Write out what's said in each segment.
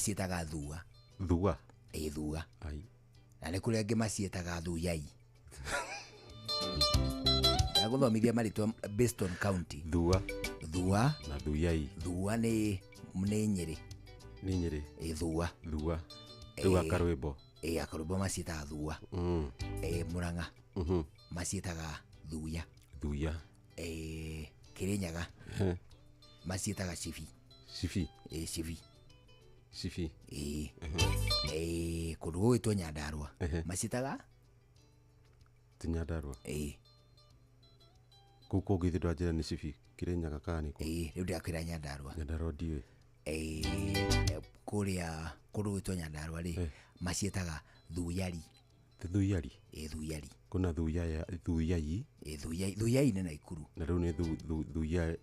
Maciĩtaga thua. Thua. Ĩ, thua. Ai. Na nĩ kũrĩ angĩ maciĩtaga thuyai. Ndagũthomithia marĩtwa based on county. Thua. Thua. Na thuyai. Thua nĩ Nyĩrĩ. Nĩ Nyĩrĩ. Ĩ, thua. Thua. Rĩu akarwĩmbo. Ĩ, akarwĩmbo maciĩtaga thua. Ĩ, Mũrang'a. Maciĩtaga thuya. Thuya. Ĩ, Kĩrĩnyaga. Maciĩtaga cibi. Cibi. Ĩ, cibi. Cibi. Ĩ. Ĩ, kũndũ gũgwĩtwo Nyandarũa. Maciĩtaga? Ti Nyandarũa. Ĩ. Kũu kũngĩ ithe ndwanjĩra nĩ cibi. Kĩrĩnyaga kana nĩ kũ? Ĩ, rĩu ndĩrakwĩra Nyandarũa. Nyandarũa ndiũĩ. Ĩ, kũrĩa kũndũ gwĩtwo Nyandarũa rĩ, maciĩtaga thuyari. Ti thuyari? Ĩ, thuyari. Kuna thuyai. Ĩ, thuyai, thuyai nĩ Naikuru. Na rĩu nĩ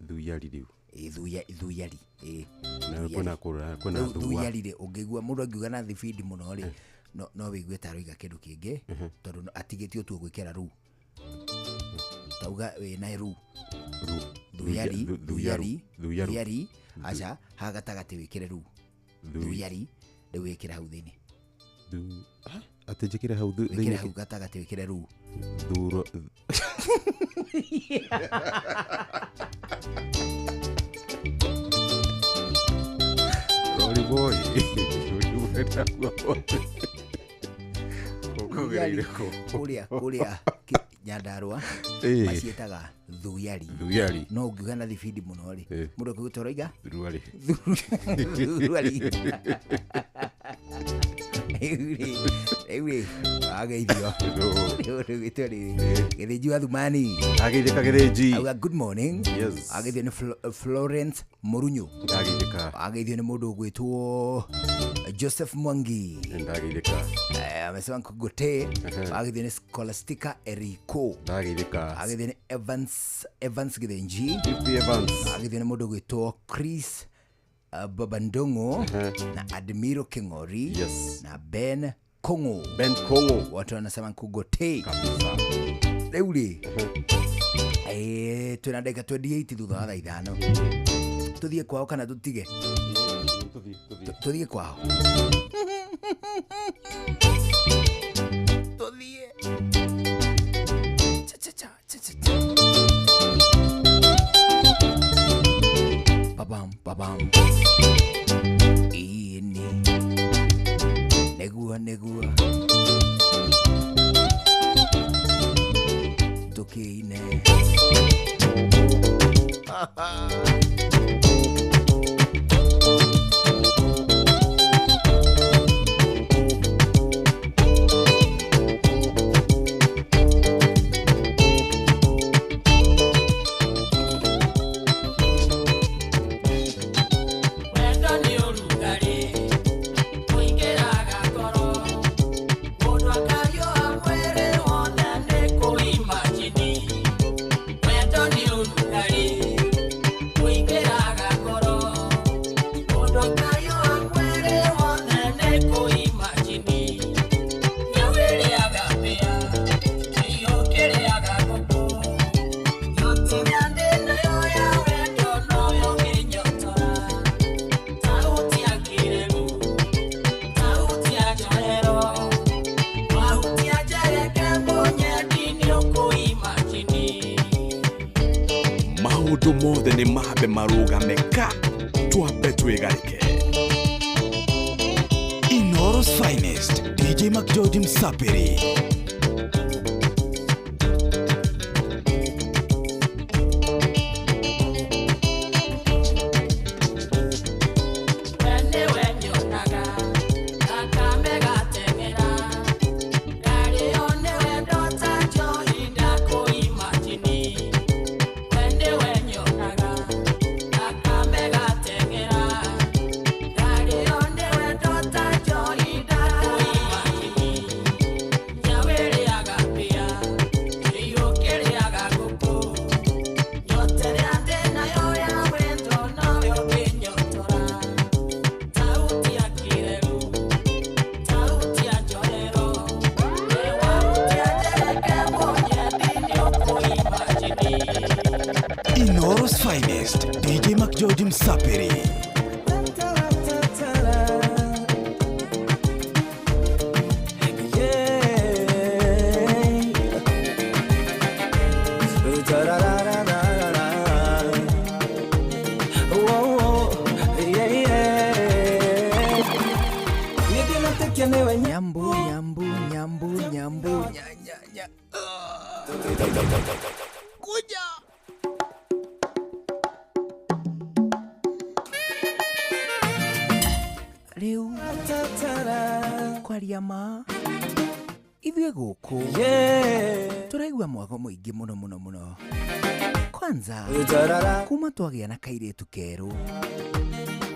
thuyari rĩu. Ĩ, thuyari. Ĩ, Na thuyari. kwĩna kũrĩa, kwĩna Rĩu thua. Thuyari rĩ, ũngĩigua mũndũ angiuga na thibindi mũno rĩ, no wĩigue ta aroiga kĩndũ kĩngĩ, tondũ atigĩtio tu gwĩkĩra ru. Tauga wĩna ru. Ru. Thuyari, thuyari, Thuyaru. thuyari, aca, haha gatagatĩ wĩkĩre ru. Thuyari, rĩu wĩkĩre hau thĩinĩ. Atĩ njĩkĩre hau Wĩkĩre thĩinĩ hau gatagatĩ wĩkĩre ru. Thuro. Rori boy. Rori boy ndakuwa. Ũkũgereire kũ? Kũrĩa Nyandarũa, maciĩtaga thuyari. Thuyari. No ũngiuga na thibindi mũno rĩ, mũndũ akĩgũta ũroiga? Thuruarĩ. Thuruarĩ. Rĩu rĩ, wageithio. Rĩu rĩu rĩ, Gĩthĩnji wa Thumani. Ageithĩka Gĩthĩnji. Auga good morning. Yes. Ageithio nĩ Florence Mũrunyu. Ndageithĩka. Ageithio nĩ mũndũ ũgwĩtwo Joseph Mwangi. Ndageithĩka. Amesema Nkugote. Ageithio nĩ Scholastica Eriko. Ndageithĩka. Ageithio nĩ Evans Gĩthĩnji. P Evans. Ageithio nĩ mũndũ ũgwĩtwo Chris Babandongo na Admiro King'ori. Yes. Na Ben Kongo. Ben Kongo. Watu wanasema Nkugote. Kabisa. Rĩu rĩ, twĩna ndagĩka 28 thutha wa thaa ithano. Tũthiĩ kwao kana tũtige? Tũthiĩ. Tũthiĩ kwao. Tũthiĩ. Cha, cha, cha, cha, cha, cha. Babam, babam. Ini. Neguo, neguo. Tũkĩine. Wendo nĩ ũrugarĩ, ũingĩraga ngoro. Mũndũ akariũa mwĩrĩ wothe nĩ kũimagine. Wendo nĩ ũrugarĩ, ũingĩraga ngoro. Mũndũ akariũa mwĩrĩ wothe nĩ kũimagine. Nyau ĩrĩaga mbĩa, kĩiyũ kĩrĩaga ngũkũ. Nyotora ndĩ nayo ya wendo noyo ngĩnyotora. Sauti ya kĩrĩu, sauti ya njohero, wahutia njereke mũnyendi nĩũkũimagine. Maũndũ mothe nĩ mambe marũgame ka twambe twĩgarĩke. Inoro's finest, DJ McGeorge Msapiri. We nĩwe nyonaga, thakame gateng'era. Ndarĩo nĩ wendo ta njohi ndakũimagine. We nĩwe nyonaga, thakame gateng'era. Ndarĩo nĩ wendo ta njohi ndakũimagine. Nyau ĩrĩaga mbĩa, kĩiyũ kĩrĩaga ngũkũ. Nyota ĩrĩa ndĩ nayo ya wendo noyo ngĩnyotora. Sauti ya kĩrĩu, sauti ya njohero, wahutia njereke mũnyendi nĩũkũimagine. Inoro's finest, DJ McGeorge Msapiri. nĩwe. Nyambu nyambu nyambu nyambu nya, nya, nya. Kuja rĩu kwaria ma ithuĩ gũkũ tũraigua mwago mũingĩ mũno mũno mũno. Kwanza kuma twagĩa na kairĩtu kerũ,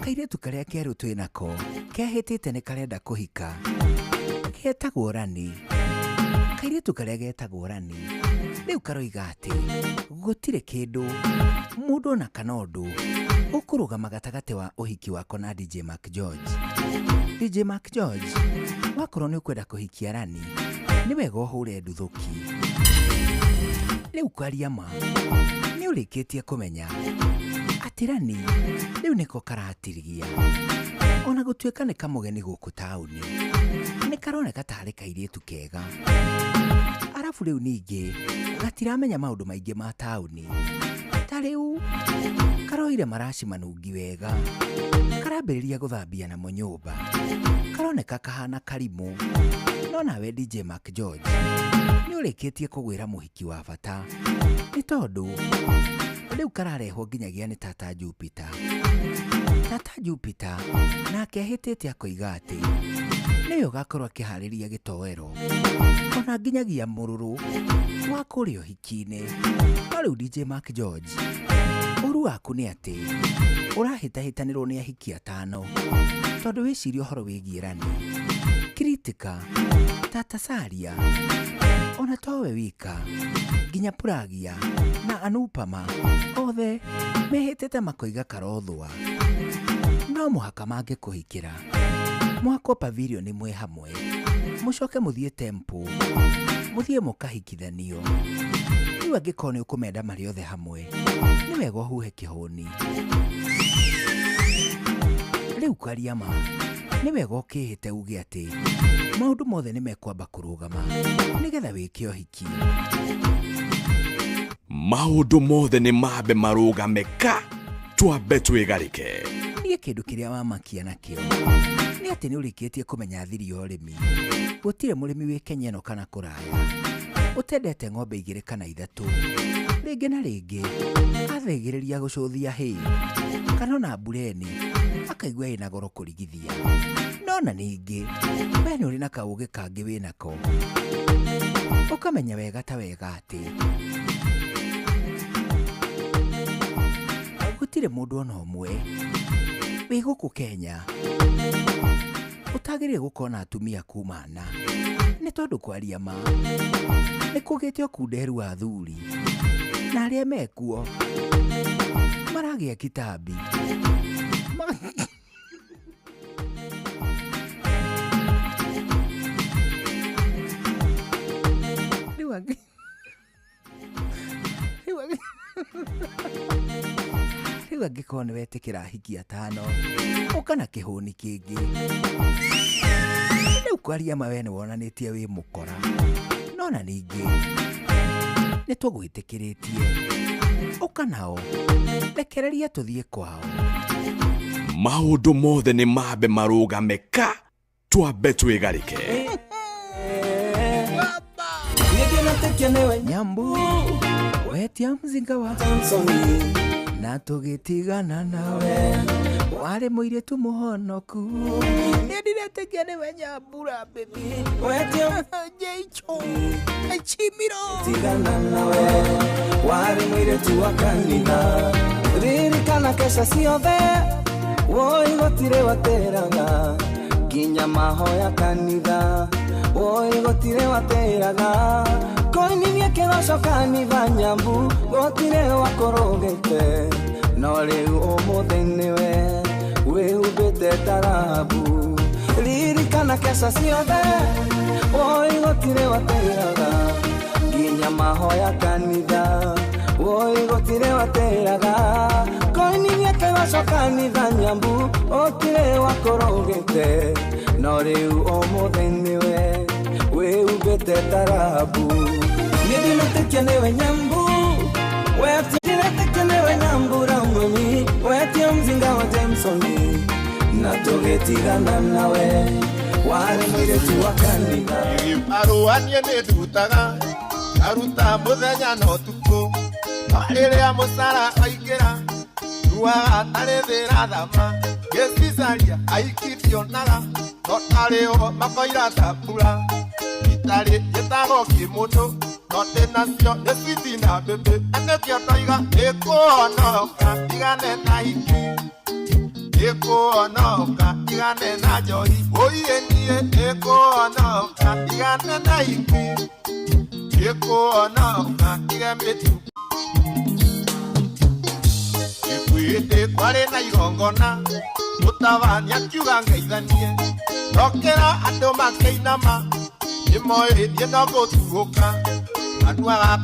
kairĩtu karĩa kerũ twĩ nako kehĩtĩte nĩ karenda kũhika, getagwo Rani. Kairĩtu karĩa getagwo Rani rĩu karoiga atĩ gũtirĩ kĩndũ mũndũ ona kana ũndũ ũkũrũgama gatagatĩ wa ũhiki wako na DJ Mark George. DJ Mark George, wakorwo nĩ ũkwenda kũhikia Rani nĩ wega ũhũre nduthũki. Rĩu kwaria ma nĩ ũrĩkĩtie kũmenya atĩ Rani rĩu nĩko karatirigia, ona gũtuĩka nĩ kamũgeni gũkũ taũni nĩ karoneka tarĩ kairĩtu kega. Arabu rĩu ningĩ gatiramenya maũndũ maingĩ ma taũni, ta rĩu karoire maraci manungi wega, karambĩrĩria gũthambia namo nyũmba, karoneka kahana karimũ. No nawe DJ Mark George nĩ ũrĩkĩtie kũgwĩra mũhiki wa bata, nĩ tondũ rĩu kararehwo nginyagia nĩ Tata Jupiter. Tata Jupiter nake ahĩtĩte akoiga atĩ nĩwe ũgakorwo akĩharĩria gĩtoero ona nginyagia mũrũrũ wa kũrĩa ũhiki-inĩ. No rĩu DJ Mark George, ũru waku nĩ atĩ ũrahĩtahĩtanĩrwo nĩ ahiki atano, tondũ wĩcirie ũhoro wĩgiĩ Rani, Kritika, Tata Saria, ona towe wika nginya Puragia na Anupama othe mehĩtĩte makoiga karothwa no mũhaka mangĩkũhikĩra mwakwo pavilion mwĩ hamwe, mũcoke mũthiĩ temple mũthiĩ mũkahikithanio. Rĩu angĩkorwo nĩ ũkũmenda marĩ othe hamwe nĩ wega ũhuhe kĩhũni. Rĩu kwaria ma nĩ wega ũkĩhĩte uge atĩ maũndũ mothe nĩ mekwamba kũrũgama nĩgetha wĩke ũhiki. Maũndũ mothe nĩ mambe marũgame ka twambe twĩgarĩke. Niĩ kĩndũ kĩrĩa wamakia nakĩo nĩ atĩ nĩ ũrĩkĩtie kũmenya thiri ya ũrĩmi. Gũtirĩ mũrĩmi wĩ Kenya ĩno kana kũraya ũtendete ng'ombe igĩrĩ kana ithatũ, rĩngĩ na rĩngĩ athĩgĩrĩria gũcũthia hay kana ona mbureni akaigua ĩna goro kũrigithia. No na ningĩ we nĩ ũrĩ na kaũgĩ kangĩ wĩnako, ũkamenya wega ta wega atĩ gũtirĩ mũndũ ona ũmwe wĩ gũkũ Kenya ũtagĩrĩire gũkorwo na atumia kumana, nĩ tondũ kwaria ma nĩ kũgĩte ũkunderu wa athuri na arĩa mekuo maragĩa kitambi. Rĩu angĩkorwo nĩ wetĩkĩra ahiki atano ũka na kĩhũni kĩngĩ, rĩu kwaria ma we nĩ wonanĩtie wĩ mũkora. No na ningĩ nĩ tũgwĩtĩkĩrĩtie, ũka nao rekereria tũthiĩ kwao. Maũndũ mothe nĩ mambe marũgame ka twambe twĩgarĩke. Nyambu wetia mzinga wa na tũgĩtigana nawe, warĩ mũirĩtu mũhonoku, nĩ ndiretĩkia nĩwe Nyambura baby. Jeicho Chimiro Tigana nawe, warĩ mũirĩtu wa kanitha, ririkana kesha ciothe woi gũtirĩ watĩraga nginya mahoya kanitha, woi gũtirĩ watĩraga koinirie kĩgoco kanitha Nyambu gũtirĩ wakũrũgĩte, no rĩu ũmũthĩ nĩwe wĩhumbĩte tarabu, ririkana kesha ciothe woi gũtirĩ watĩraga nginya mahoya kanitha, woi gũtirĩ watĩraga koinirie kĩgoco kanitha Nyambu gũtirĩ wakũrũgĩte, no rĩu ũmũthĩ nĩwe wĩhumbĩte tarabu. Niĩ ndinetĩkia nĩwe Nyambu, ndinetĩkia nĩwe Nyambura mami, wetia mzinga wa Jamesoni na tũgĩtigana nawe, Warĩ mũirĩtu wa kanitha. Arũa niĩ nĩ ndutaga ngaruta mũthenya na ũtukũ, no rĩrĩa mũcara waingĩra nduaga tarĩ thĩ ĩrathama. Ngĩcicaria aiki ndionaga, no tarĩ o makoira ta mbura. Itarĩ njĩtagwo kĩmũndũ, no ndĩ nacio nĩ switi na mbĩmbĩ, na nĩkĩo ndoiga nĩkũhonoka ndigane na hiki, nĩkũhonoka ndigane na njohi. Ũiĩ niĩ nĩkũhonoka ndigane na hiki, nĩkũhonoka ndige mĩtu. Ikuĩte kwarĩ na igongona, mũtabania akiuga ngeithanie, ndokĩra andũ makĩinama, nĩmoĩ niĩ no gũtuũka anuaga.